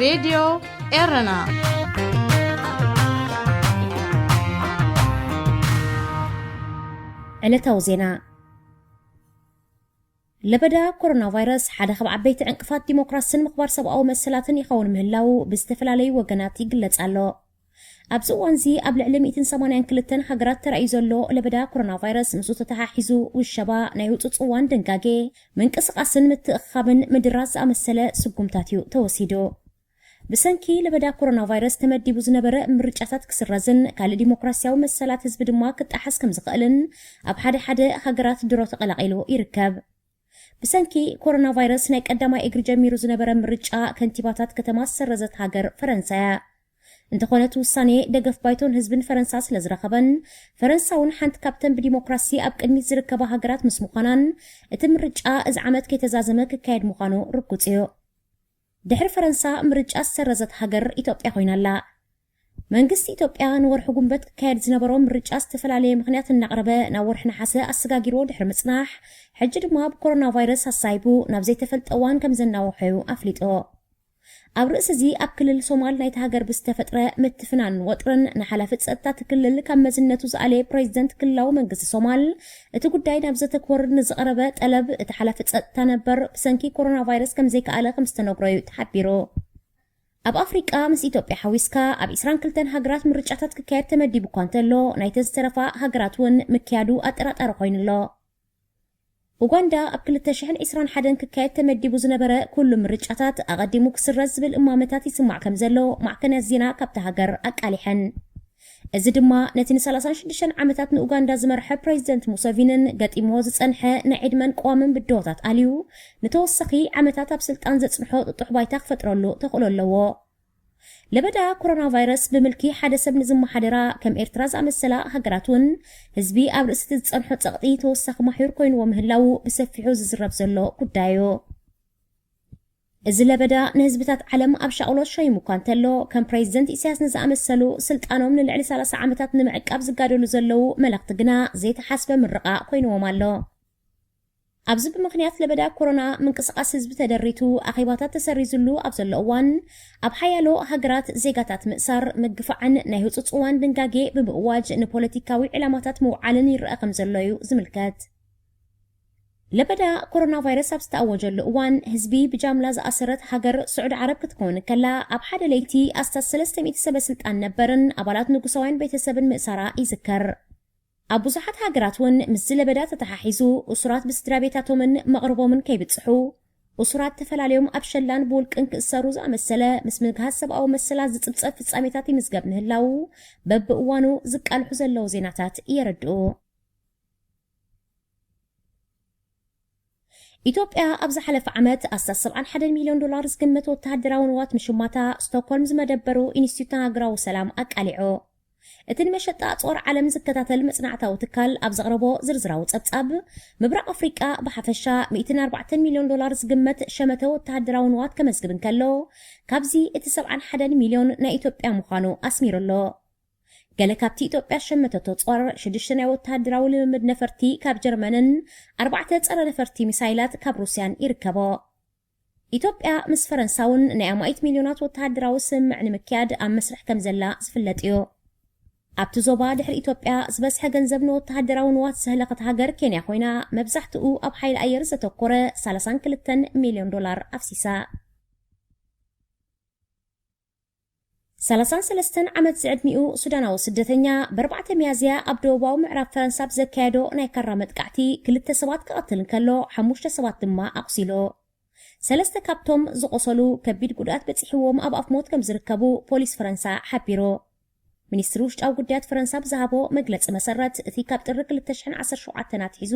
ሬድዮ ኤረና። ዕለታዊ ዜና። ለበዳ ኮሮና ቫይረስ ሓደ ካብ ዓበይቲ ዕንቅፋት ዲሞክራስን ምኽባር ሰብኣዊ መሰላትን ይኸውን ምህላው ብዝተፈላለዩ ወገናት ይግለጽ ኣሎ። ኣብዚ እዋንዚ ኣብ ልዕሊ ሚእትን ሰማንያን ክልተን ሃገራት ተራእዩ ዘሎ ለበዳ ኮሮና ቫይረስ ምስኡ ተተሓሒዙ ውሸባ፣ ናይ ህጹጽ እዋን ድንጋጌ፣ ምንቅስቓስን ምትእኽኻብን ምድራት ዝኣመሰለ ስጉምታት እዩ ተወሲዱ። ብሰንኪ ለበዳ ኮሮና ቫይረስ ተመዲቡ ዝነበረ ምርጫታት ክስረዝን ካልእ ዲሞክራሲያዊ መሰላት ህዝቢ ድማ ክጣሓስ ከም ዝኽእልን ኣብ ሓደ ሓደ ሃገራት ድሮ ተቐላቒሉ ይርከብ። ብሰንኪ ኮሮና ቫይረስ ናይ ቀዳማይ እግሪ ጀሚሩ ዝነበረ ምርጫ ከንቲባታት ከተማ ዝሰረዘት ሃገር ፈረንሳ እያ። እንተኾነ እቲ ውሳኔ ደገፍ ባይቶን ህዝብን ፈረንሳ ስለ ዝረኸበን፣ ፈረንሳ እውን ሓንቲ ካብተን ብዲሞክራሲ ኣብ ቅድሚት ዝርከባ ሃገራት ምስ ምዃናን፣ እቲ ምርጫ እዚ ዓመት ከይተዛዘመ ክካየድ ምዃኑ ርጉጽ እዩ። ድሕሪ ፈረንሳ ምርጫ ዝሰረዘት ሃገር ኢትዮጵያ ኮይና ኣላ። መንግስቲ ኢትዮጵያ ንወርሒ ጉንበት ክካየድ ዝነበሮ ምርጫ ዝተፈላለየ ምኽንያት እናቕረበ ናብ ወርሒ ነሓሰ ኣሰጋጊርዎ ድሕሪ ምጽናሕ፣ ሕጂ ድማ ብኮሮና ቫይረስ ኣሳይቡ ናብ ዘይተፈልጠ እዋን ከም ዘናውሖ እዩ ኣፍሊጡ። ኣብ ርእሲ እዚ ኣብ ክልል ሶማል ናይቲ ሃገር ብዝተፈጥረ ምትፍናን ወጥርን ንሓላፊ ጸጥታ እቲ ክልል ካብ መዝነቱ ዝኣለየ ፕሬዚደንት ክልላዊ መንግስቲ ሶማል እቲ ጉዳይ ናብ ዘተ ክወርድ ንዝቐረበ ጠለብ እቲ ሓላፊ ጸጥታ ነበር ብሰንኪ ኮሮና ቫይረስ ከም ዘይከኣለ ከም ዝተነግሮ እዩ ተሓቢሩ። ኣብ ኣፍሪቃ ምስ ኢትዮጵያ ሓዊስካ ኣብ ዒስራን ክልተን ሃገራት ምርጫታት ክካየድ ተመዲቡ እኳ እንተሎ፣ ናይተን ዝተረፋ ሃገራት እውን ምክያዱ ኣጠራጣሪ ኮይኑ ኣሎ። ኡጋንዳ ኣብ ክልተ ሽሕን ዕስራን ሓደን ክካየድ ተመዲቡ ዝነበረ ኩሉ ምርጫታት ኣቐዲሙ ክስረዝ ዝብል እማመታት ይስማዕ ከም ዘሎ ማዕከናት ዜና ካብታ ሃገር ኣቃሊሐን። እዚ ድማ ነቲ ንሰላሳን ሽዱሽተን ዓመታት ንኡጋንዳ ዝመርሐ ፕሬዚደንት ሙሰቪንን ገጢምዎ ዝጸንሐ ናይ ዕድመን ቅዋምን ብድሆታት ኣልዩ፣ ንተወሳኺ ዓመታት ኣብ ስልጣን ዘጽንሖ ጥጡሕ ባይታ ክፈጥረሉ ተኽእሎ ኣለዎ። ለበዳ ኮሮና ቫይረስ ብምልኪ ሓደ ሰብ ንዝመሓደራ ከም ኤርትራ ዝኣመሰላ ሃገራት እውን ህዝቢ ኣብ ርእሲ እቲ ዝጸንሖ ጸቕጢ ተወሳኺ ማሕዩር ኮይንዎ ምህላዉ ብሰፊሑ ዝዝረብ ዘሎ ጉዳይ እዩ። እዚ ለበዳ ንህዝብታት ዓለም ኣብ ሻቕሎት ሸይሙ እኳ እንተሎ፣ ከም ፕሬዚደንት ኢሳያስ ንዝኣመሰሉ ስልጣኖም ንልዕሊ ሰላሳ ዓመታት ንምዕቃብ ዝጋደሉ ዘለዉ መለኽቲ ግና ዘይተሓስበ ምርቓ ኮይንዎም ኣሎ። ኣብዚ ብምኽንያት ለበዳ ኮሮና ምንቅስቓስ ህዝቢ ተደሪቱ፣ ኣኼባታት ተሰሪዙሉ ኣብ ዘሎ እዋን፣ ኣብ ሓያሎ ሃገራት ዜጋታት ምእሳር፣ ምግፋዕን ናይ ህጹጽ እዋን ድንጋጌ ብምእዋጅ ንፖለቲካዊ ዕላማታት ምውዓልን ይረኣ ከም ዘሎ እዩ ዝምልከት። ለበዳ ኮሮና ቫይረስ ኣብ ዝተኣወጀሉ እዋን፣ ህዝቢ ብጃምላ ዝኣሰረት ሃገር ስዑዲ ዓረብ ክትከውን እንከላ፣ ኣብ ሓደ ለይቲ ኣስታት ሰለስተ ሚእቲ ሰበ ስልጣን ነበርን ኣባላት ንጉሳውያን ቤተሰብን ምእሳራ ይዝከር። ኣብ ብዙሓት ሃገራት እውን ምስዚ ለበዳ ተተሓሒዙ፣ እሱራት ብስድራ ቤታቶምን መቕርቦምን ከይብጽሑ፣ እሱራት ተፈላለዮም ኣብ ሸላን ብውልቅን ክእሰሩ ዝኣመሰለ ምስ ምግሃስ ሰብኣዊ መሰላት ዝጽብጸብ ፍጻሜታት ይምዝገብ ምህላዉ በብእዋኑ ዝቃልሑ ዘለዉ ዜናታት የረድኡ። ኢትዮጵያ ኣብ ዝሓለፈ ዓመት ኣስታት ሰብዓን ሓደን ሚልዮን ዶላር ዝግመት ወተሃደራዊ ንዋት ምሽማታ ስቶክሆልም ዝመደበሩ ኢንስቲትዩት ሃገራዊ ሰላም ኣቃሊዑ። እቲ ንመሸጣ ኣጽዋር ዓለም ዝከታተል መጽናዕታዊ ትካል ኣብ ዘቕረቦ ዝርዝራዊ ጸብጻብ፣ ምብራቕ ኣፍሪቃ ብሓፈሻ ሚእትን ኣርባዕተን ሚልዮን ዶላር ዝግመት ሸመተ ወተሃደራዊ ንዋት ከመዝግብ እንከሎ፣ ካብዚ እቲ ሰብዓን ሓደን ሚልዮን ናይ ኢትዮጵያ ምዃኑ ኣስሚሩ ኣሎ። ገለ ካብቲ ኢትዮጵያ ዝሸመተቶ ጾር፣ ሽዱሽተ ናይ ወተሃደራዊ ልምምድ ነፈርቲ ካብ ጀርመንን ኣርባዕተ ጸረ ነፈርቲ ሚሳይላት ካብ ሩስያን ይርከቦ። ኢትዮጵያ ምስ ፈረንሳ እውን ናይ ኣማኢት ሚልዮናት ወተሃደራዊ ስምምዕ ንምክያድ ኣብ መስርሕ ከም ዘላ ዝፍለጥ እዩ። ኣብቲ ዞባ ድሕሪ ኢትዮጵያ ዝበዝሐ ገንዘብ ንወተሃደራዊ ንዋት ዘህለኸት ሃገር ኬንያ ኮይና፣ መብዛሕትኡ ኣብ ሓይሊ ኣየር ዘተኮረ ሰላሳን ክልተን ሚልዮን ዶላር ኣፍሲሳ። ሰላሳን ሰለስተን ዓመት ዝዕድሚኡ ሱዳናዊ ስደተኛ፣ ብ ኣርባዕተ ሚያዝያ ኣብ ደቡባዊ ምዕራብ ፈረንሳ ብዘካየዶ ናይ ካራ መጥቃዕቲ ክልተ ሰባት ክቐትል እንከሎ፣ ሓሙሽተ ሰባት ድማ ኣቑሲሉ። ሰለስተ ካብቶም ዝቖሰሉ ከቢድ ጉድኣት በጺሕዎም ኣብ ኣፍ ሞት ከም ዝርከቡ ፖሊስ ፈረንሳ ሓቢሩ። ሚኒስትሪ ውሽጣዊ ጉዳያት ፈረንሳ ብዝሃቦ መግለጺ መሰረት፣ እቲ ካብ ጥሪ ክልተ ሽሕን ዓሰርተ ሸውዓተን ኣትሒዙ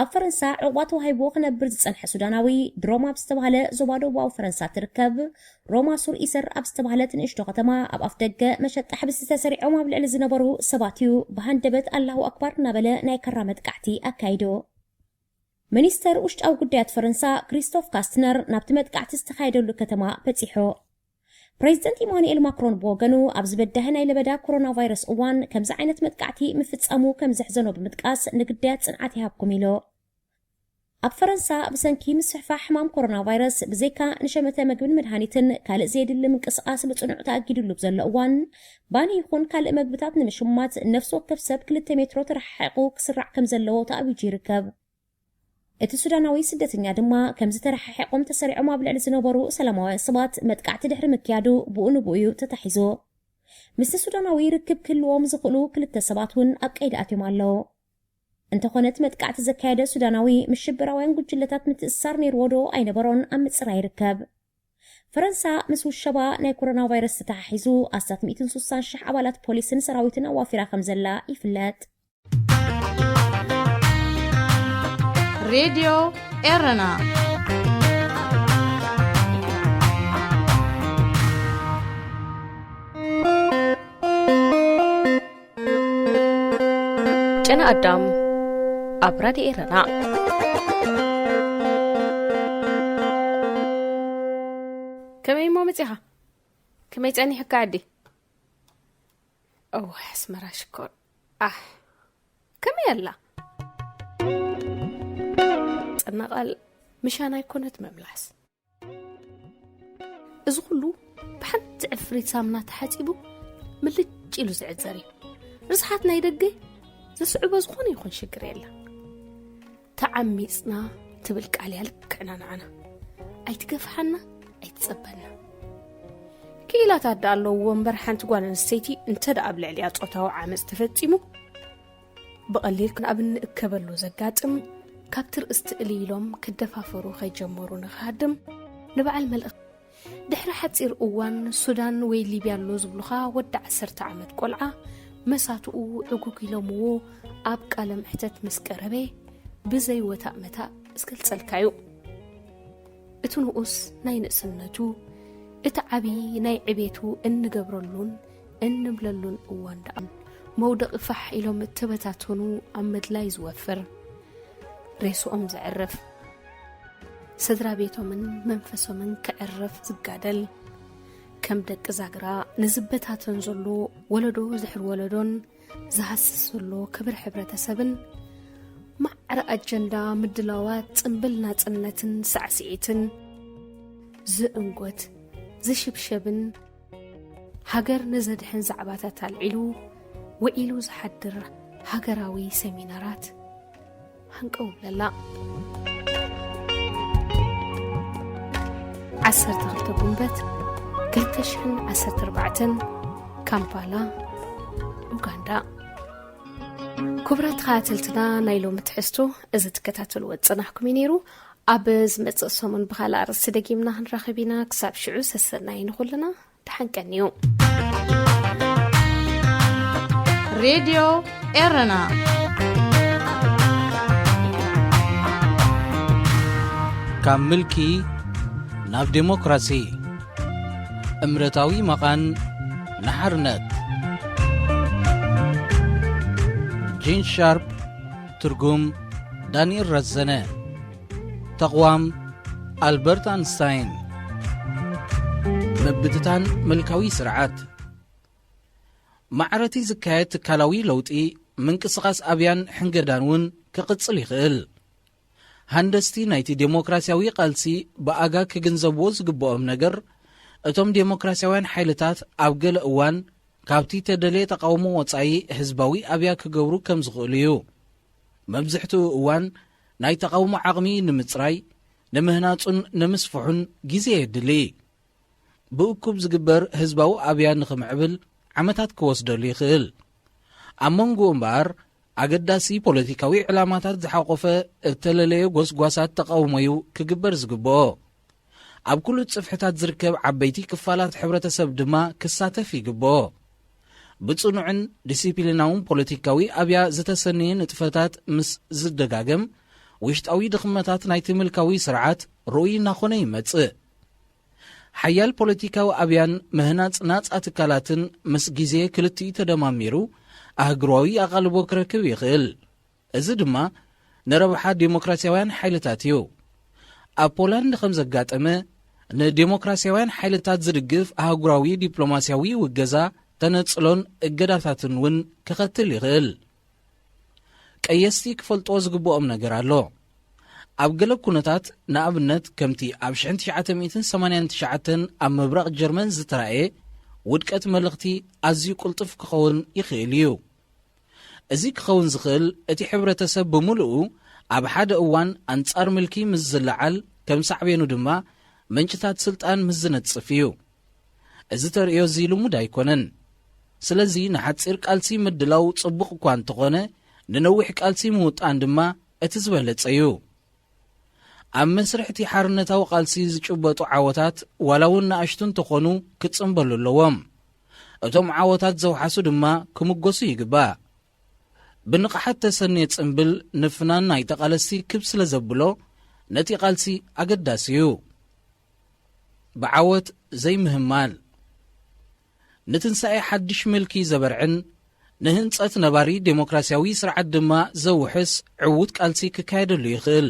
ኣብ ፈረንሳ ዕቑባ ተዋሂብዎ ክነብር ዝጸንሐ ሱዳናዊ፣ ድሮማ ኣብ ዝተባህለ ዞባ ደቡባዊ ፈረንሳ ትርከብ ሮማ ሱር ኢሰር ኣብ ዝተባህለት ንእሽቶ ከተማ ኣብ ኣፍ ደገ መሸጣ ሕብስቲ ተሰሪዖም ኣብ ልዕሊ ዝነበሩ ሰባት እዩ ብሃንደበት ኣላሁ ኣክባር እናበለ ናይ ካራ መጥቃዕቲ ኣካይዱ። ሚኒስተር ውሽጣዊ ጉዳያት ፈረንሳ ክሪስቶፍ ካስትነር ናብቲ መጥቃዕቲ ዝተኻየደሉ ከተማ በጺሑ። ፕሬዚደንት ኢማኑኤል ማክሮን ብወገኑ፣ ኣብዚ በዳሂ ናይ ለበዳ ኮሮና ቫይረስ እዋን ከምዚ ዓይነት መጥቃዕቲ ምፍጻሙ ከም ዘሕዘኖ ብምጥቃስ፣ ንግዳያት ጽንዓት ይሃብኩም ኢሉ። ኣብ ፈረንሳ ብሰንኪ ምስፍሕፋሕ ሕማም ኮሮና ቫይረስ ብዘይካ ንሸመተ መግብን መድሃኒትን ካልእ ዘየድሊ ምንቅስቓስ ብጽኑዕ ተኣጊዱሉ ብዘሎ እዋን፣ ባኒ ይኹን ካልእ መግብታት ንምሽማት ነፍሲ ወከፍ ሰብ ክልተ ሜትሮ ተረሓሒቑ ክስራዕ ከም ዘለዎ ተኣዊጁ ይርከብ። እቲ ሱዳናዊ ስደተኛ ድማ ከምዚ ተረሓሒቖም ተሰሪዖም ኣብ ልዕሊ ዝነበሩ ሰላማውያን ሰባት መጥቃዕቲ ድሕሪ ምክያዱ ብኡ ንብኡ እዩ ተታሒዙ። ምስቲ ሱዳናዊ ርክብ ክህልዎም ዝኽእሉ ክልተ ሰባት እውን ኣብ ቀይዲ ኣትዮም ኣለዉ። እንተኾነ እቲ መጥቃዕቲ ዘካየደ ሱዳናዊ ምስ ሽበራውያን ጉጅለታት ምትእስሳር ነይርዎ ዶ ኣይነበሮን ኣብ ምጽራይ ይርከብ። ፈረንሳ ምስ ውሸባ ናይ ኮሮና ቫይረስ ተተሓሒዙ ኣስታት ሚእትን ሱሳን ሽሕ ኣባላት ፖሊስን ሰራዊትን ኣዋፊራ ከም ዘላ ይፍለጥ። ሬድዮ ኤረና። ጨና ኣዳም ኣብ ራድዮ ኤረና። ከመይ እሞ መጺኻ? ከመይ ጸኒሕካ ዓዲ? እዋይ ኣስመራ ሽኮር። ኣሕ፣ ከመይ ኣላ? ጸና ቃል ምሻን ኣይኮነት መምላስ። እዚ ኩሉ ብሓንቲ ዕፍሪት ሳምና ተሓጺቡ ምልጭ ኢሉ ዝዕዘር እዩ። ርስሓት ናይ ደገ ዘስዕቦ ዝኾነ ይኹን ሽግር የለን። ተዓሚጽና ትብል ቃል እያ ልክዕና ንዓና። ኣይትገፍሓና፣ ኣይትጸበና። ክኢላታት ደኣ ኣለውዎ እምበር ሓንቲ ጓል ኣንስተይቲ እንተ ደኣ ኣብ ልዕሊኣ ጾታዊ ዓመጽ ተፈጺሙ፣ ብቐሊል ኣብ እንእከበሉ ዘጋጥም፣ ካብ ትርእስ ትእሊ ኢሎም ክደፋፈሩ ከይጀመሩ ንኽሃድም፣ ንበዓል መልእኽ-፣ ድሕሪ ሓጺር እዋን ሱዳን ወይ ሊብያ ኣሎ ዝብሉኻ ወዲ ዓሰርተ ዓመት ቆልዓ መሳትኡ ዕጉግ ኢሎምዎ ኣብ ቃለ መሕተት ምስ ቀረበ፣ ብዘይ ወታእ መታእ ዝገልጸልካ እዩ። እቲ ንኡስ ናይ ንእስነቱ፣ እቲ ዓቢ ናይ ዕቤቱ እንገብረሉን እንብለሉን እዋን ደኣ መውደቒ ፋሕ ኢሎም እተበታተኑ ኣብ ምድላይ ዝወፍር፣ ሬስኦም ዘዕርፍ፣ ስድራ ቤቶምን መንፈሶምን ከዕርፍ ዝጋደል፣ ከም ደቂ ዛግራ ንዝበታተን ዘሎ ወለዶ ድሕሪ ወለዶን ዝሃስስ ዘሎ ክብሪ ሕብረተሰብን ማዕረ ኣጀንዳ ምድላዋት ጽምብል ናጽነትን ሳዕስዒትን ዝእንጎት ዝሽብሸብን ሃገር ንዘድሕን ዛዕባታት ኣልዒሉ ውዒሉ ዝሓድር ሃገራዊ ሰሚናራት ሃንቀው ብለላ። ዓሰርተ ክልተ ጉንበት ክልተ ሽሕን ዓሰርተ ኣርባዕተን፣ ካምፓላ፣ ኡጋንዳ። ክቡራት ተኸታተልትና፣ ናይ ሎሚ ትሕዝቶ እዚ ትከታተልዎ ዝጸናሕኩም እዩ ነይሩ። ኣብ ዝመጽእ ሰሙን ብኻልእ ኣርእስቲ ደጊምና ክንራኸብ ኢና። ክሳብ ሽዑ ሰሰናዩ ንኹልና። ደሓን ቀንዩ። ሬድዮ ኤረና። ካብ ምልኪ ናብ ዴሞክራሲ። እምነታዊ መቓን ንሓርነት። ጂን ሻርፕ። ትርጉም ዳንኤል ረዘነ። ተቕዋም ኣልበርት ኣንስታይን። ምብትታን ምልካዊ ስርዓት። ማዕረቲ ዝካየድ ትካላዊ ለውጢ፣ ምንቅስቓስ ኣብያን ሕንገዳን እውን ክቕጽል ይኽእል። ሃንደስቲ ናይቲ ዴሞክራሲያዊ ቃልሲ ብኣጋ ክግንዘብዎ ዝግብኦም ነገር፣ እቶም ዴሞክራሲያውያን ሓይልታት ኣብ ገለ እዋን ካብቲ ተደልየ ተቓውሞ ወጻኢ ህዝባዊ ኣብያ ክገብሩ ከም ዝኽእሉ እዩ። መብዝሕትኡ እዋን ናይ ተቓውሞ ዓቕሚ ንምጽራይ፣ ንምህናጹን ንምስፍሑን ግዜ የድሊ። ብእኩብ ዝግበር ህዝባዊ ኣብያ ንኽምዕብል ዓመታት ክወስደሉ ይኽእል። ኣብ መንጎኡ እምበኣር፣ ኣገዳሲ ፖለቲካዊ ዕላማታት ዝሓቖፈ እተለለየ ጎስጓሳት ተቓውሞ'ዩ ክግበር ዝግብኦ። ኣብ ኩሉ ጽፍሕታት ዝርከብ ዓበይቲ ክፋላት ሕብረተሰብ ድማ ክሳተፍ ይግብኦ። ብጽኑዕን ዲሲፕሊናውን ፖለቲካዊ ኣብያ ዝተሰነየ ንጥፈታት ምስ ዝደጋገም፣ ውሽጣዊ ድኽመታት ናይቲ ምልካዊ ስርዓት ርኡይ እናኾነ ይመጽእ። ሓያል ፖለቲካዊ ኣብያን ምህናጽ ናጻ ትካላትን ምስ ግዜ ክልቲኡ ተደማሚሩ ኣህጉራዊ ኣቓልቦ ክረክብ ይኽእል። እዚ ድማ ንረብሓ ዴሞክራሲያውያን ሓይልታት እዩ። ኣብ ፖላንድ ከም ዘጋጠመ፣ ንዴሞክራሲያውያን ሓይልታት ዝድግፍ ኣህጉራዊ ዲፕሎማሲያዊ ውገዛ፣ ተነጽሎን እገዳታትን እውን ከኸትል ይኽእል። ቀየስቲ ክፈልጥዎ ዝግብኦም ነገር ኣሎ። ኣብ ገለ ኩነታት፣ ንኣብነት ከምቲ ኣብ ሽሕን ትሽዓተ ሚእትን ሰማንያን ትሽዓተን ኣብ ምብራቕ ጀርመን ዝተራእየ፣ ውድቀት መልእኽቲ ኣዝዩ ቅልጡፍ ክኸውን ይኽእል እዩ። እዚ ክኸውን ዝኽእል፣ እቲ ሕብረተሰብ ብምሉኡ ኣብ ሓደ እዋን ኣንጻር ምልኪ ምስ ዝለዓል፣ ከም ሳዕቤኑ ድማ ምንጭታት ስልጣን ምስ ዝነጽፍ እዩ። እዚ ተርእዮ እዚ ልሙድ ኣይኮነን። ስለዚ ንሓጺር ቃልሲ ምድላው ጽቡቕ እኳ እንተኾነ፣ ንነዊሕ ቃልሲ ምውጣን ድማ እቲ ዝበለጸ እዩ። ኣብ መስርሕ እቲ ሓርነታዊ ቃልሲ ዝጭበጡ ዓወታት ዋላ እውን ንኣሽቱ እንተኾኑ ክጽንበሉ ኣለዎም። እቶም ዓወታት ዘውሓሱ ድማ ክምጎሱ ይግባእ። ብንቕሓት ተሰንየ ጽምብል ንፍናን ናይ ተቓለስቲ ክብ ስለ ዘብሎ ነቲ ቃልሲ ኣገዳሲ እዩ። ብዓወት ዘይምህማል። ንትንሳኤ ሓድሽ ምልኪ ዘበርዕን ንህንጸት ነባሪ ዴሞክራሲያዊ ስርዓት ድማ ዘውሕስ ዕዉት ቃልሲ ክካየደሉ ይኽእል።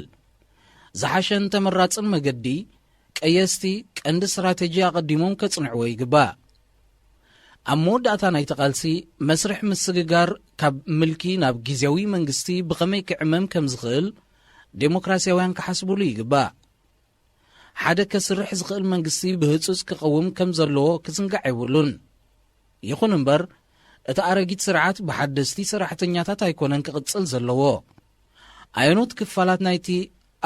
ዝሓሸን ተመራጽን መገዲ፣ ቀየስቲ ቀንዲ ስትራተጂ ኣቐዲሞም ከጽንዕዎ ይግባእ። ኣብ መወዳእታ ናይቲ ቃልሲ፣ መስርሕ ምስግጋር ካብ ምልኪ ናብ ግዝያዊ መንግስቲ ብኸመይ ክዕመም ከም ዝኽእል ዴሞክራሲያውያን ክሓስቡሉ ይግባእ። ሓደ ከስርሕ ዝኽእል መንግስቲ ብህጹጽ ክቐውም ከም ዘለዎ ክዝንጋዕ የብሉን። ይኹን እምበር፣ እቲ ኣረጊት ስርዓት ብሓደስቲ ሰራሕተኛታት ኣይኮነን ክቕጽል ዘለዎ። ኣየኖት ክፋላት ናይቲ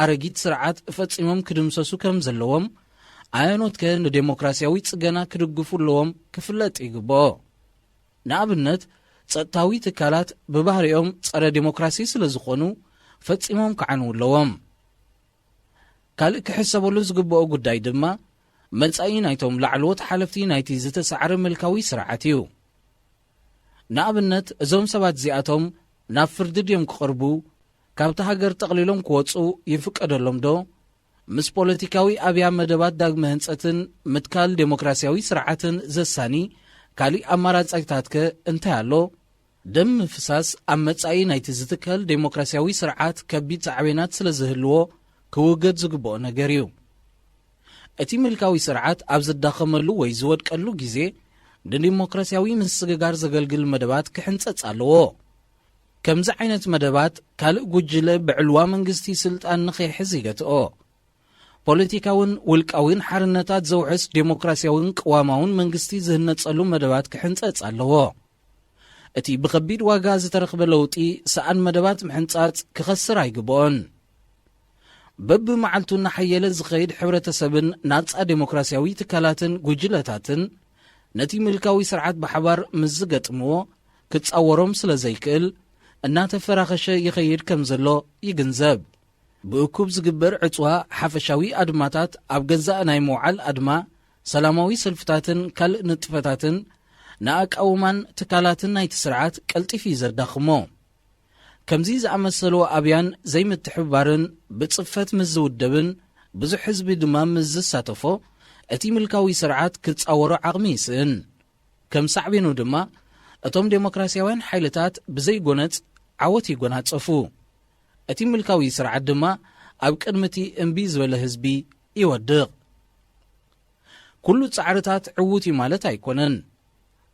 ኣረጊት ስርዓት ፈጺሞም ክድምሰሱ ከም ዘለዎም፣ ኣየኖትከ ንዴሞክራሲያዊ ጽገና ክድግፉ ኣለዎም ክፍለጥ ይግብኦ። ንኣብነት፣ ጸጥታዊ ትካላት ብባህሪኦም ጸረ ዴሞክራሲ ስለ ዝኾኑ፣ ፈጺሞም ክዓንዉ ኣለዎም። ካልእ ክሕሰበሉ ዝግብኦ ጉዳይ ድማ፣ መጻኢ ናይቶም ላዕለዎት ሓለፍቲ ናይቲ ዝተሳዕረ ምልካዊ ስርዓት እዩ። ንኣብነት፣ እዞም ሰባት እዚኣቶም ናብ ፍርዲ ድዮም ክቐርቡ፣ ካብታ ሃገር ጠቕሊሎም ክወጹ ይፍቀደሎም ዶ? ምስ ፖለቲካዊ ኣብያ መደባት ዳግመ ህንጸትን ምትካል ዴሞክራሲያዊ ስርዓትን ዘሳኒ ካሊእ ኣማራጺታትከ እንታይ ኣሎ? ደም ምፍሳስ ኣብ መጻኢ ናይቲ ዝትከል ዴሞክራሲያዊ ስርዓት ከቢድ ሳዕቤናት ስለ ዝህልዎ ክውገድ ዝግብኦ ነገር እዩ። እቲ ምልካዊ ስርዓት ኣብ ዝዳኸመሉ ወይ ዝወድቀሉ ግዜ ንዲሞክራሲያዊ ምስግጋር ዘገልግል መደባት ክሕንጸጽ ኣለዎ። ከምዚ ዓይነት መደባት ካልእ ጉጅለ ብዕልዋ መንግስቲ ስልጣን ንኸይሕዝ ይገትኦ። ፖለቲካውን ውልቃውን ሓርነታት ዘውሕስ ዴሞክራሲያውን ቅዋማውን መንግስቲ ዝህነጸሉ መደባት ክሕንጸጽ ኣለዎ። እቲ ብኸቢድ ዋጋ ዝተረኽበ ለውጢ ሰኣን መደባት ምሕንጻጽ ክኸስር ኣይግብኦን። በብመዓልቱ እናሓየለ ዝኸይድ ሕብረተሰብን ናጻ ዴሞክራሲያዊ ትካላትን ጉጅለታትን ነቲ ምልካዊ ስርዓት ብሓባር ምስ ዝገጥምዎ ክጻወሮም ስለ ዘይክእል እናተፈራኸሸ ይኸይድ ከም ዘሎ ይግንዘብ። ብእኩብ ዝግበር ዕጽዋ ሓፈሻዊ ኣድማታት ኣብ ገዛእ ናይ ምውዓል ኣድማ፣ ሰላማዊ ሰልፍታትን ካልእ ንጥፈታትን ንኣቃውማን ትካላትን ናይቲ ስርዓት ቀልጢፉ እዩ ዘዳኽሞ። ከምዚ ዝኣመሰሉ ኣብያን ዘይምትሕብባርን ብጽፈት ምስ ዝውደብን ብዙሕ ህዝቢ ድማ ምስ ዝሳተፎ፣ እቲ ምልካዊ ስርዓት ክጻወሮ ዓቕሚ ይስእን። ከም ሳዕቤኑ ድማ፣ እቶም ዴሞክራሲያውያን ሓይልታት ብዘይ ጎነጽ ዓወት ይጎናጸፉ። እቲ ምልካዊ ስርዓት ድማ ኣብ ቅድሚ እቲ እምቢ ዝበለ ህዝቢ ይወድቕ። ኩሉ ጻዕርታት ዕዉት እዩ ማለት ኣይኮነን።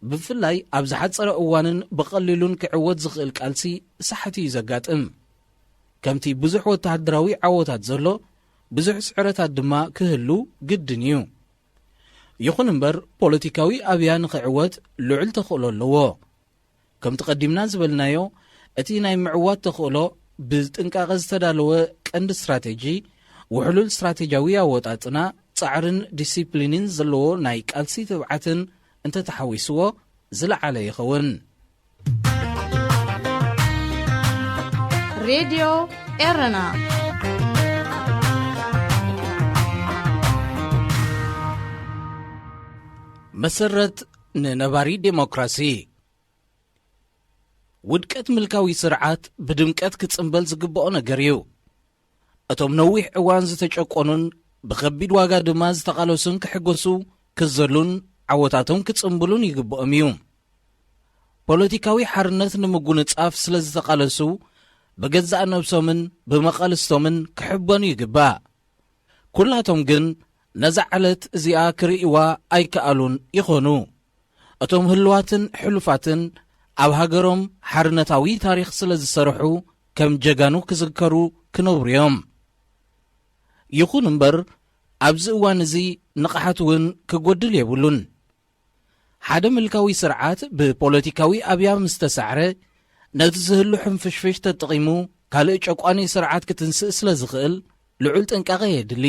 ብፍላይ ኣብ ዝሓጸረ እዋንን ብቐሊሉን ክዕወት ዝኽእል ቃልሲ ሳሕቲ እዩ ዘጋጥም። ከምቲ ብዙሕ ወተሃደራዊ ዓወታት ዘሎ፣ ብዙሕ ስዕረታት ድማ ክህሉ ግድን እዩ። ይኹን እምበር፣ ፖለቲካዊ ኣብያ ንኽዕወት ልዑል ተኽእሎ ኣለዎ። ከምቲ ቀዲምና ዝበልናዮ፣ እቲ ናይ ምዕዋት ተኽእሎ ብጥንቃቐ ዝተዳለወ ቀንዲ ስትራቴጂ፣ ውሕሉል ስትራቴጂያዊ ኣወጣጥና፣ ጻዕርን ዲሲፕሊንን ዘለዎ ናይ ቃልሲ ትብዓትን እንተተሓዊስዎ ዝለዓለ ይኸውን። ሬድዮ ኤረና፣ መሰረት ንነባሪ ዴሞክራሲ። ውድቀት ምልካዊ ስርዓት ብድምቀት ክጽንበል ዝግብኦ ነገር እዩ። እቶም ነዊሕ እዋን ዝተጨቆኑን ብኸቢድ ዋጋ ድማ ዝተቓለሱን ክሕጎሱ፣ ክዘሉን ዓወታቶም ክጽንብሉን ይግብኦም እዩ። ፖለቲካዊ ሓርነት ንምጉንጻፍ ስለ ዝተቓለሱ፣ ብገዛእ ነብሶምን ብመቓልስቶምን ክሕበኑ ይግባእ። ኩላቶም ግን ነዛ ዕለት እዚኣ ክርእይዋ ኣይከኣሉን ይኾኑ። እቶም ህሉዋትን ሕሉፋትን ኣብ ሃገሮም ሓርነታዊ ታሪኽ ስለ ዝሰርሑ ከም ጀጋኑ ክዝከሩ ክነብሩ እዮም። ይኹን እምበር፣ ኣብዚ እዋን እዚ ንቕሓት እውን ክጎድል የብሉን። ሓደ ምልካዊ ስርዓት ብፖለቲካዊ ኣብያ ምስ ተሳዕረ፣ ነቲ ዝህሉ ሕንፍሽፍሽ ተጠቒሙ ካልእ ጨቋኒ ስርዓት ክትንስእ ስለ ዝኽእል፣ ልዑል ጥንቃቐ የድሊ።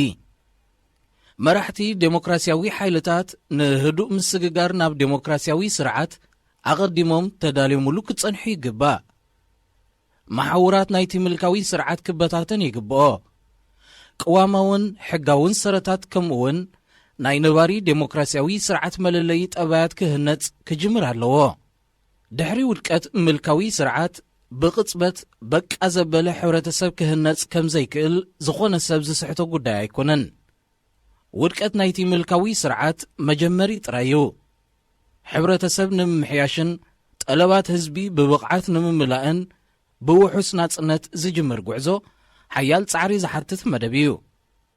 መራሕቲ ዴሞክራሲያዊ ሓይልታት ንህዱእ ምስግጋር ናብ ዴሞክራሲያዊ ስርዓት ኣቐዲሞም ተዳልዮምሉ ክጸንሑ ይግባእ። መሓውራት ናይቲ ምልካዊ ስርዓት ክበታተን ይግብኦ። ቅዋማውን ሕጋውን ሰረታት ከምኡውን ናይ ነባሪ ዴሞክራሲያዊ ስርዓት መለለዪ ጠባያት ክህነጽ ክጅምር ኣለዎ። ድሕሪ ውድቀት ምልካዊ ስርዓት ብቕጽበት በቃ ዘበለ ሕብረተሰብ ክህነጽ ከም ዘይክእል ዝኾነ ሰብ ዝስሕቶ ጉዳይ ኣይኮነን። ውድቀት ናይቲ ምልካዊ ስርዓት መጀመሪ ጥራይ እዩ። ሕብረተሰብ ንምምሕያሽን ጠለባት ህዝቢ ብብቕዓት ንምምላእን ብውሑስ ናጽነት ዝጅምር ጉዕዞ ሓያል ጻዕሪ ዝሓትት መደብ እዩ።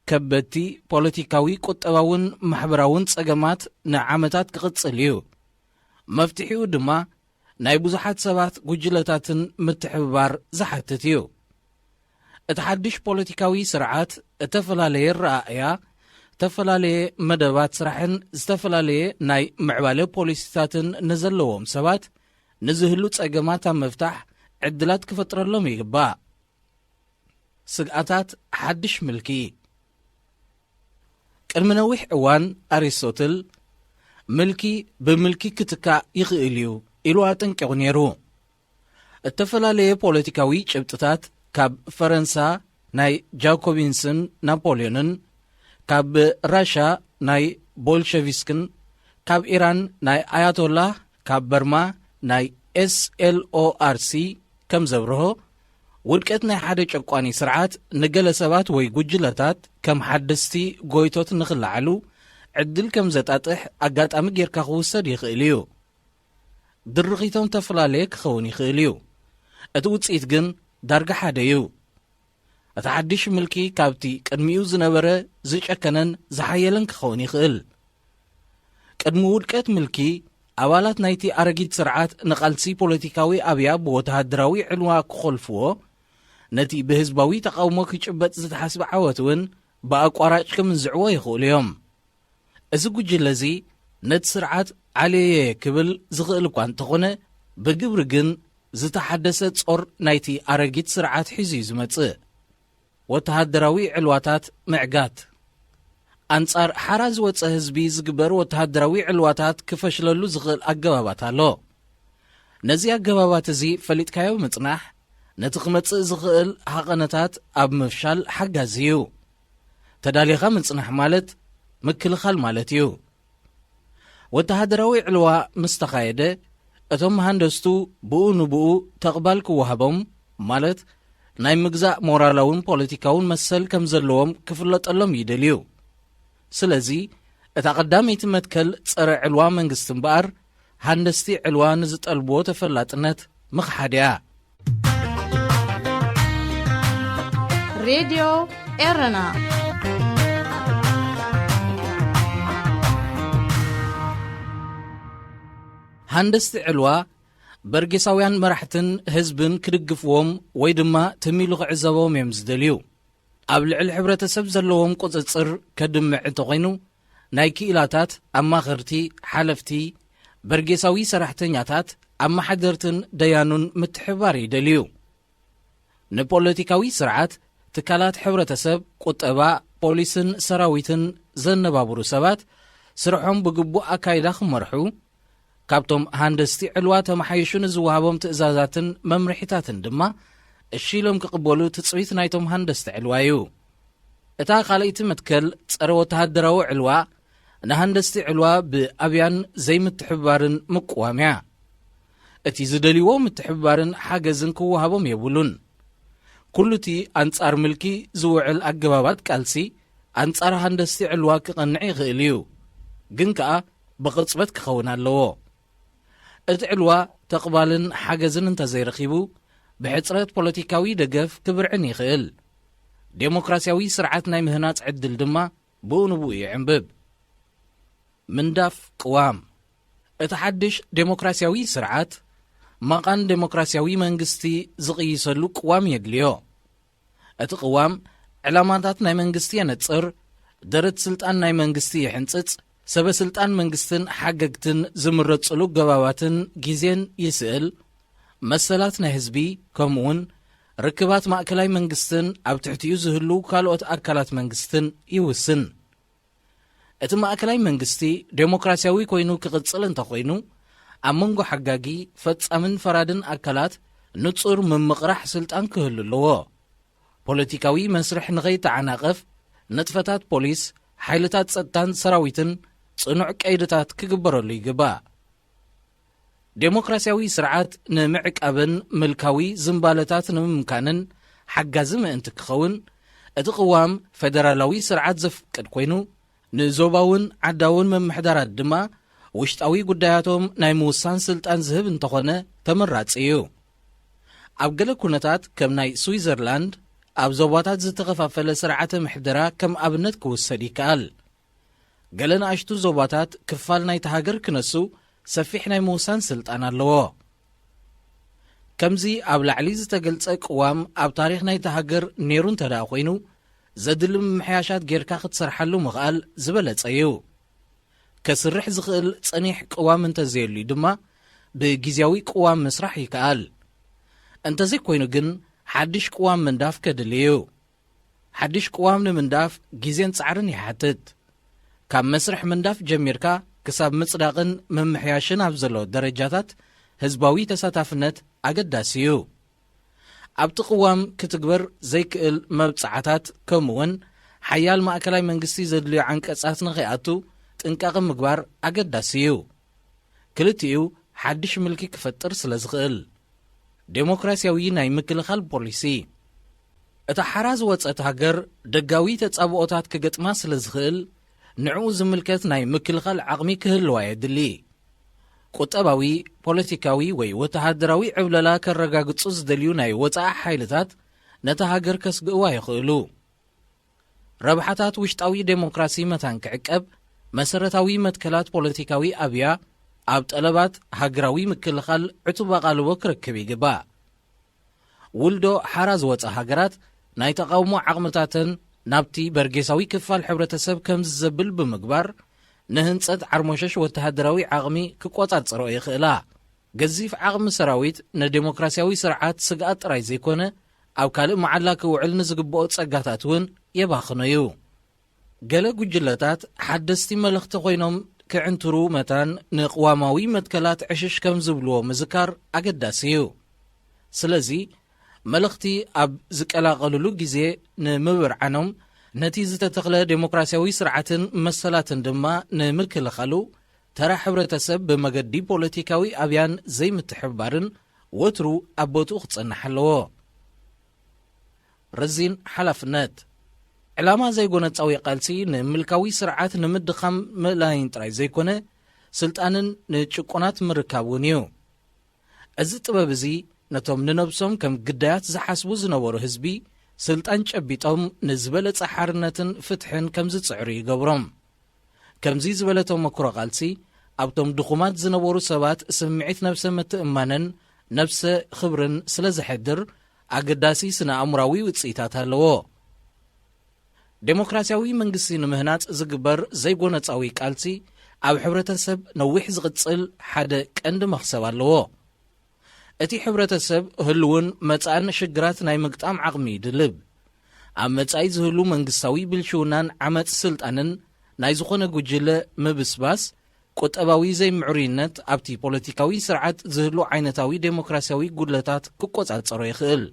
ከበድቲ ፖለቲካዊ፣ ቁጠባውን ማሕበራውን ጸገማት ንዓመታት ክቕጽል እዩ። መፍትሒኡ ድማ ናይ ብዙሓት ሰባት ጉጅለታትን ምትሕብባር ዝሓትት እዩ። እቲ ሓድሽ ፖለቲካዊ ስርዓት እተፈላለየ ረኣእያ፣ እተፈላለየ መደባት ስራሕን ዝተፈላለየ ናይ ምዕባለ ፖሊሲታትን ንዘለዎም ሰባት ንዝህሉ ጸገማት ኣብ ምፍታሕ ዕድላት ክፈጥረሎም ይግባእ። ስግኣታት ሓድሽ ምልኪ። ቅድሚ ነዊሕ እዋን ኣሪስቶትል፣ "ምልኪ ብምልኪ ክትካእ ይኽእል እዩ" ኢሉ ኣጠንቂቑ ነይሩ። እተፈላለየ ፖለቲካዊ ጭብጥታት፣ ካብ ፈረንሳ ናይ ጃኮቢንስን ናፖልዮንን፣ ካብ ራሻ ናይ ቦልሸቪስክን፣ ካብ ኢራን ናይ ኣያቶላህ፣ ካብ በርማ ናይ ኤስኤልኦኣርሲ፣ ከም ዘብርሆ፣ ውድቀት ናይ ሓደ ጨቋኒ ስርዓት ንገለ ሰባት ወይ ጉጅለታት ከም ሓደስቲ ጎይቶት ንኽለዓሉ ዕድል ከም ዘጣጥሕ ኣጋጣሚ ጌርካ ክውሰድ ይኽእል እዩ። ድርኺቶም ተፈላለየ ክኸውን ይኽእል እዩ። እቲ ውጽኢት ግን ዳርጋ ሓደ እዩ። እቲ ሓድሽ ምልኪ ካብቲ ቅድሚኡ ዝነበረ ዝጨከነን ዝሓየለን ክኸውን ይኽእል። ቅድሚ ውድቀት ምልኪ፣ ኣባላት ናይቲ ኣረጊት ስርዓት ንቓልሲ ፖለቲካዊ ኣብያ ብወተሃደራዊ ዕልዋ ክኾልፍዎ፣ ነቲ ብህዝባዊ ተቓውሞ ክጭበጥ ዝተሓስበ ዓወት እውን ብኣቋራጭ ክምንዝዕዎ ይኽእሉ እዮም። እዚ ጉጅለ እዚ ነቲ ስርዓት ዓልየየ ክብል ዝኽእል እኳ እንተኾነ፣ ብግብሪ ግን ዝተሓደሰ ጾር ናይቲ ኣረጊት ስርዓት ሒዙ እዩ ዝመጽእ። ወተሃደራዊ ዕልዋታት ምዕጋት። ኣንጻር ሓራ ዝወጸ ህዝቢ ዝግበር ወተሃደራዊ ዕልዋታት ክፈሽለሉ ዝኽእል ኣገባባት ኣሎ። ነዚ ኣገባባት እዚ ፈሊጥካዮ ምጽናሕ፣ ነቲ ክመጽእ ዝኽእል ሃቐነታት ኣብ ምፍሻል ሓጋዚ እዩ። ተዳሊኻ ምጽናሕ ማለት ምክልኻል ማለት እዩ። ወተሃደራዊ ዕልዋ ምስ ተኻየደ፣ እቶም መሃንደስቱ ብኡ ንብኡ ተቕባል ክወሃቦም፣ ማለት ናይ ምግዛእ ሞራላውን ፖለቲካውን መሰል ከም ዘለዎም ክፍለጠሎም ይደልዩ። ስለዚ፣ እታ ቀዳመይቲ መትከል ጸረ ዕልዋ መንግስቲ እምበኣር፣ ሃንደስቲ ዕልዋ ንዝጠልብዎ ተፈላጥነት ምኽሓድ እያ። ሬድዮ ኤረና። ሃንደስቲ ዕልዋ በርጌሳውያን መራሕትን ህዝብን ክድግፍዎም ወይ ድማ ትም ኢሉ ክዕዘቦም እዮም ዝደልዩ። ኣብ ልዕሊ ሕብረተሰብ ዘለዎም ቁጽጽር ከድምዕ እንተኾይኑ፣ ናይ ክኢላታት፣ ኣማኸርቲ፣ ሓለፍቲ፣ በርጌሳዊ ሰራሕተኛታት፣ ኣመሓደርትን ደያኑን ምትሕብባር ይደልዩ። ንፖለቲካዊ ስርዓት፣ ትካላት ሕብረተሰብ፣ ቁጠባ፣ ፖሊስን ሰራዊትን ዘነባብሩ ሰባት ስርሖም ብግቡእ ኣካይዳ ክመርሑ፣ ካብቶም ሃንደስቲ ዕልዋ ተመሓይሹ ንዝወሃቦም ትእዛዛትን መምርሒታትን ድማ እሺ ኢሎም ክቕበሉ ትጽቢት ናይቶም ሃንደስቲ ዕልዋ እዩ። እታ ካልኣይቲ መትከል ጸረ ወተሃደራዊ ዕልዋ፣ ንሃንደስቲ ዕልዋ ብኣብያን ዘይምትሕብባርን ምቅዋም እያ። እቲ ዝደልይዎ ምትሕብባርን ሓገዝን ክወሃቦም የብሉን። ኩሉ እቲ ኣንጻር ምልኪ ዝውዕል ኣገባባት ቃልሲ፣ ኣንጻር ሃንደስቲ ዕልዋ ክቐንዕ ይኽእል እዩ። ግን ከኣ ብቕጽበት ክኸውን ኣለዎ። እቲ ዕልዋ ተቕባልን ሓገዝን እንተዘይረኺቡ፣ ብሕጽረት ፖለቲካዊ ደገፍ ክብርዕን ይኽእል። ዴሞክራሲያዊ ስርዓት ናይ ምህናጽ ዕድል ድማ ብኡ ንብኡ ይዕንብብ። ምንዳፍ ቅዋም። እቲ ሓድሽ ዴሞክራሲያዊ ስርዓት፣ መቓን ዴሞክራሲያዊ መንግስቲ ዝቕይሰሉ ቅዋም የድልዮ። እቲ ቅዋም፣ ዕላማታት ናይ መንግስቲ የነጽር፣ ደረት ስልጣን ናይ መንግስቲ ይሕንጽጽ፣ ሰበ ስልጣን መንግስትን ሓገግትን ዝምረጽሉ ገባባትን ግዜን ይስእል፣ መሰላት ናይ ህዝቢ ከምኡውን ርክባት ማእከላይ መንግስትን ኣብ ትሕቲኡ ዝህሉ ካልኦት ኣካላት መንግስትን ይውስን። እቲ ማእከላይ መንግስቲ ዴሞክራሲያዊ ኮይኑ ክቕጽል እንተኾይኑ፣ ኣብ መንጎ ሓጋጊ፣ ፈጻምን ፈራድን ኣካላት ንጹር ምምቕራሕ ስልጣን ክህሉ ኣለዎ። ፖለቲካዊ መስርሕ ንኸይተዓናቐፍ፣ ንጥፈታት ፖሊስ፣ ሓይልታት ጸጥታን ሰራዊትን ጽኑዕ ቀይድታት ክግበረሉ ይግባእ። ዴሞክራሲያዊ ስርዓት ንምዕቃብን ምልካዊ ዝንባለታት ንምምካንን ሓጋዚ ምእንቲ ክኸውን፣ እቲ ቅዋም ፌደራላዊ ስርዓት ዘፍቅድ ኮይኑ፣ ንዞባውን ዓዳውን ምምሕዳራት ድማ ውሽጣዊ ጉዳያቶም ናይ ምውሳን ስልጣን ዝህብ እንተኾነ ተመራጺ እዩ። ኣብ ገለ ኩነታት፣ ከም ናይ ስዊዘርላንድ፣ ኣብ ዞባታት ዝተኸፋፈለ ስርዓተ ምሕደራ ከም ኣብነት ክውሰድ ይከኣል። ገለ ንኣሽቱ ዞባታት ክፋል ናይታ ሃገር ክነሱ ሰፊሕ ናይ ምውሳን ስልጣን ኣለዎ። ከምዚ ኣብ ላዕሊ ዝተገልጸ ቅዋም ኣብ ታሪኽ ናይታ ሃገር ነይሩ እንተ ደኣ ኮይኑ፣ ዘድሊ ምምሕያሻት ጌርካ ክትሰርሓሉ ምኽኣል ዝበለጸ እዩ። ከስርሕ ዝኽእል ጸኒሕ ቅዋም እንተዘየልዩ ድማ፣ ብግዜያዊ ቅዋም ምስራሕ ይከኣል። እንተዘይኮይኑ ግን፣ ሓድሽ ቅዋም ምንዳፍ ከድሊ እዩ። ሓድሽ ቅዋም ንምንዳፍ ግዜን ጻዕርን ይሓትት። ካብ መስርሕ ምንዳፍ ጀሚርካ ክሳብ ምጽዳቕን ምምሕያሽን ኣብ ዘሎ ደረጃታት፣ ህዝባዊ ተሳታፍነት ኣገዳሲ እዩ። ኣብቲ ቅዋም ክትግበር ዘይክእል መብጽዓታት፣ ከምኡውን ሓያል ማእከላይ መንግስቲ ዘድልዮ ዓንቀጻት ንኸይኣቱ ጥንቃቐ ምግባር ኣገዳሲ እዩ። ክልቲኡ ሓድሽ ምልኪ ክፈጥር ስለ ዝኽእል። ዴሞክራሲያዊ ናይ ምክልኻል ፖሊሲ። እታ ሓራ ዝወጸት ሃገር ደጋዊ ተጻብኦታት ክገጥማ ስለ ዝኽእል፣ ንዕኡ ዝምልከት ናይ ምክልኻል ዓቕሚ ክህልዋ የድሊ። ቁጠባዊ፣ ፖለቲካዊ ወይ ወተሃደራዊ ዕብለላ ከረጋግጹ ዝደልዩ ናይ ወጻኢ ሓይልታት ነታ ሃገር ከስግእዋ ይኽእሉ። ረብሓታት ውሽጣዊ ዴሞክራሲ መታን ክዕቀብ፣ መሰረታዊ መትከላት ፖለቲካዊ ኣብያ ኣብ ጠለባት ሃገራዊ ምክልኻል ዕቱብ ኣቓልቦ ክረክብ ይግባእ። ውልዶ ሓራ ዝወጻ ሃገራት ናይ ተቓውሞ ዓቕምታተን ናብቲ በርጌሳዊ ክፋል ሕብረተሰብ ከም ዝዘብል ብምግባር፣ ንህንጸት ዓርሞሸሽ ወተሃደራዊ ዓቕሚ ክቆጻጸርኦ ይኽእላ። ገዚፍ ዓቕሚ ሰራዊት ንዴሞክራሲያዊ ስርዓት ስግኣት ጥራይ ዘይኮነ፣ ኣብ ካልእ መዓላ ክውዕል ንዝግብኦ ጸጋታት እውን የባኽኖ እዩ። ገለ ጉጅለታት ሓደስቲ መለኽቲ ኮይኖም ክዕንትሩ መታን ንቅዋማዊ መትከላት ዕሽሽ ከም ዝብልዎ ምዝካር ኣገዳሲ እዩ። ስለዚ፣ መለኽቲ ኣብ ዝቀላቐሉሉ ግዜ ንምብርዓኖም፣ ነቲ ዝተተኽለ ዴሞክራሲያዊ ስርዓትን መሰላትን ድማ ንምክልኻሉ፣ ተራ ሕብረተሰብ ብመገዲ ፖለቲካዊ ኣብያን ዘይምትሕብባርን ወትሩ ኣብ ቦትኡ ክጸንሕ ኣለዎ። ረዚን ሓላፍነት። ዕላማ ዘይጎነጻዊ ቃልሲ ንምልካዊ ስርዓት ንምድኻም ምእላይን ጥራይ ዘይኮነ፣ ስልጣንን ንጭቁናት ምርካብ እውን እዩ። እዚ ጥበብ እዚ ነቶም ንነብሶም ከም ግዳያት ዝሓስቡ ዝነበሩ ህዝቢ፣ ስልጣን ጨቢጦም ንዝበለጸ ሓርነትን ፍትሕን ከም ዝጽዕሩ ይገብሮም። ከምዚ ዝበለ ተመክሮ ቃልሲ፣ ኣብቶም ድኹማት ዝነበሩ ሰባት ስምዒት ነብሰ ምትእምማንን ነብሰ ኽብርን ስለ ዘሕድር፣ ኣገዳሲ ስነ ኣእምራዊ ውጽኢታት ኣለዎ። ዴሞክራሲያዊ መንግስቲ ንምህናጽ ዝግበር ዘይጎነጻዊ ቃልሲ፣ ኣብ ሕብረተሰብ ነዊሕ ዝቕጽል ሓደ ቀንዲ መኽሰብ ኣለዎ። እቲ ሕብረተሰብ ህልውን መጻእን ሽግራት ናይ ምግጣም ዓቕሚ ይድልብ። ኣብ መጻኢ ዝህሉ መንግስታዊ ብልሽውናን ዓመጽ ስልጣንን ናይ ዝኾነ ጉጅለ ምብስባስ፣ ቁጠባዊ ዘይምዕሩይነት ኣብቲ ፖለቲካዊ ስርዓት ዝህሉ ዓይነታዊ ዴሞክራሲያዊ ጉድለታት ክቆጻጸሮ ይኽእል።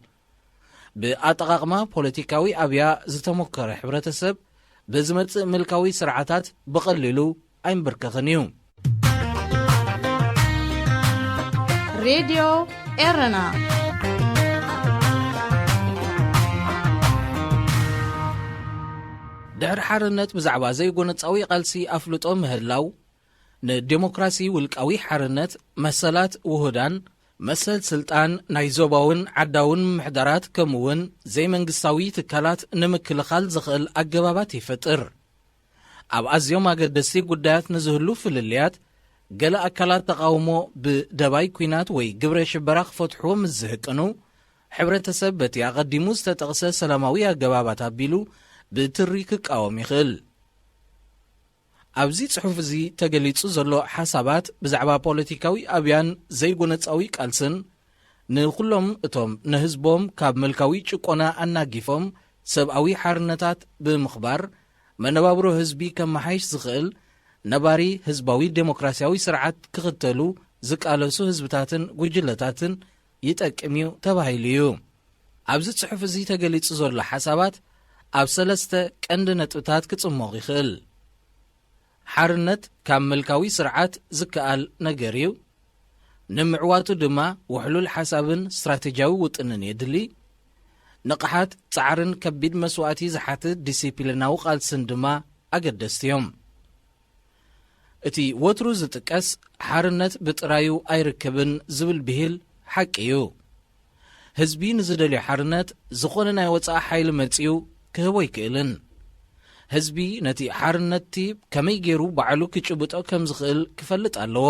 ብኣጠቓቕማ ፖለቲካዊ ኣብያ ዝተሞከረ ሕብረተሰብ ብዝመጽእ ምልካዊ ስርዓታት ብቐሊሉ ኣይንብርከኽን እዩ። ሬድዮ ኤረና። ድሕሪ ሓርነት ብዛዕባ ዘይጎነጻዊ ቃልሲ ኣፍልጦ ምህላው፣ ንዴሞክራሲ ውልቃዊ ሓርነት፣ መሰላት ውሁዳን፣ መሰል ስልጣን ናይ ዞባውን ዓዳውን ምምሕዳራት፣ ከምኡውን ዘይመንግስታዊ ትካላት ንምክልኻል ዘኽእል ኣገባባት ይፈጥር። ኣብ ኣዝዮም ኣገደስቲ ጉዳያት ንዝህሉ ፍልልያት፣ ገለ ኣካላት ተቓውሞ ብደባይ ኲናት ወይ ግብረ ሽበራ ክፈትሕዎ ምስ ዝህቅኑ፣ ሕብረተሰብ በቲ ኣቐዲሙ ዝተጠቕሰ ሰላማዊ ኣገባባት ኣቢሉ ብትሪ ክቃወም ይኽእል። ኣብዚ ጽሑፍ እዚ ተገሊጹ ዘሎ ሓሳባት ብዛዕባ ፖለቲካዊ ኣብያን ዘይጎነጻዊ ቃልስን፣ ንኹሎም እቶም ንህዝቦም ካብ ምልካዊ ጭቆና ኣናጊፎም ሰብኣዊ ሓርነታት ብምኽባር መነባብሮ ህዝቢ ከመሓይሽ ዝኽእል ነባሪ ህዝባዊ ዴሞክራሲያዊ ስርዓት ክኽተሉ ዝቃለሱ ህዝብታትን ጉጅለታትን ይጠቅም እዩ ተባሂሉ እዩ። ኣብዚ ጽሑፍ እዚ ተገሊጹ ዘሎ ሓሳባት ኣብ ሰለስተ ቀንዲ ነጥብታት ክጽሞቕ ይኽእል። ሓርነት ካብ ምልካዊ ስርዓት ዝከኣል ነገር እዩ። ንምዕዋቱ ድማ ውሕሉል ሓሳብን ስትራቴጂያዊ ውጥንን የድሊ። ንቕሓት፣ ጻዕርን ከቢድ መስዋእቲ ዝሓትት ዲሲፕሊናዊ ቃልስን ድማ ኣገደስቲ እዮም። እቲ ወትሩ ዝጥቀስ ሓርነት ብጥራዩ ኣይርከብን ዝብል ብሂል ሓቂ እዩ። ህዝቢ ንዝደልዮ ሓርነት ዝኾነ ናይ ወጻኢ ሓይሊ መጺኡ ክህቦ ኣይክእልን። ህዝቢ ነቲ ሓርነትቲ ከመይ ገይሩ ባዕሉ ክጭብጦ ከም ዝኽእል ክፈልጥ ኣለዎ።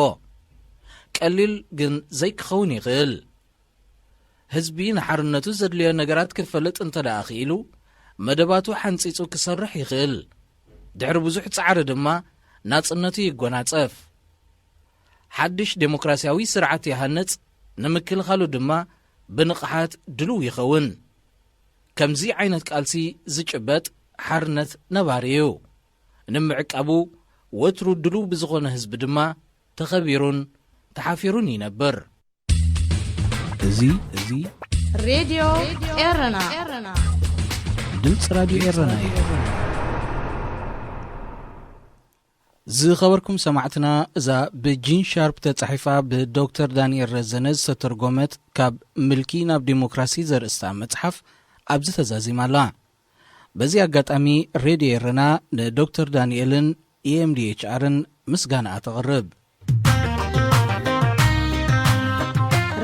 ቀሊል ግን ዘይክኸውን ይኽእል። ህዝቢ ንሓርነቱ ዘድልዮ ነገራት ክፈልጥ እንተ ደኣ ክኢሉ፣ መደባቱ ሓንጺጹ ክሰርሕ ይኽእል። ድሕሪ ብዙሕ ጻዕሪ ድማ ናጽነቱ ይጎናጸፍ። ሓድሽ ዴሞክራሲያዊ ስርዓት ይሃንጽ፣ ንምክልኻሉ ድማ ብንቕሓት ድሉው ይኸውን። ከምዚ ዓይነት ቃልሲ ዝጭበጥ ሓርነት ነባሪ እዩ። ንምዕቃቡ ወትሩ ድሉው ብዝኾነ ህዝቢ ድማ ተኸቢሩን ተሓፊሩን ይነብር። እዚ፣ እዚ ሬድዮ ኤረና። ድምፂ ራድዮ ኤረና እዩ። ዝኸበርኩም ሰማዕትና፣ እዛ ብጂን ሻርፕ ተጻሒፋ ብዶክተር ዳንኤል ረዘነ ዝተተርጎመት ካብ ምልኪ ናብ ዲሞክራሲ ዘርእስታ መጽሓፍ ኣብዚ ተዛዚማ ኣላ። በዚ ኣጋጣሚ ሬድዮ ኤረና ንዶክተር ዳንኤልን ኢኤምዲኤችኣርን ምስጋናኣ ተቕርብ።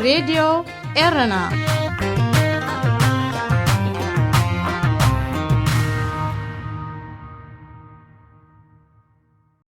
ሬድዮ ኤረና።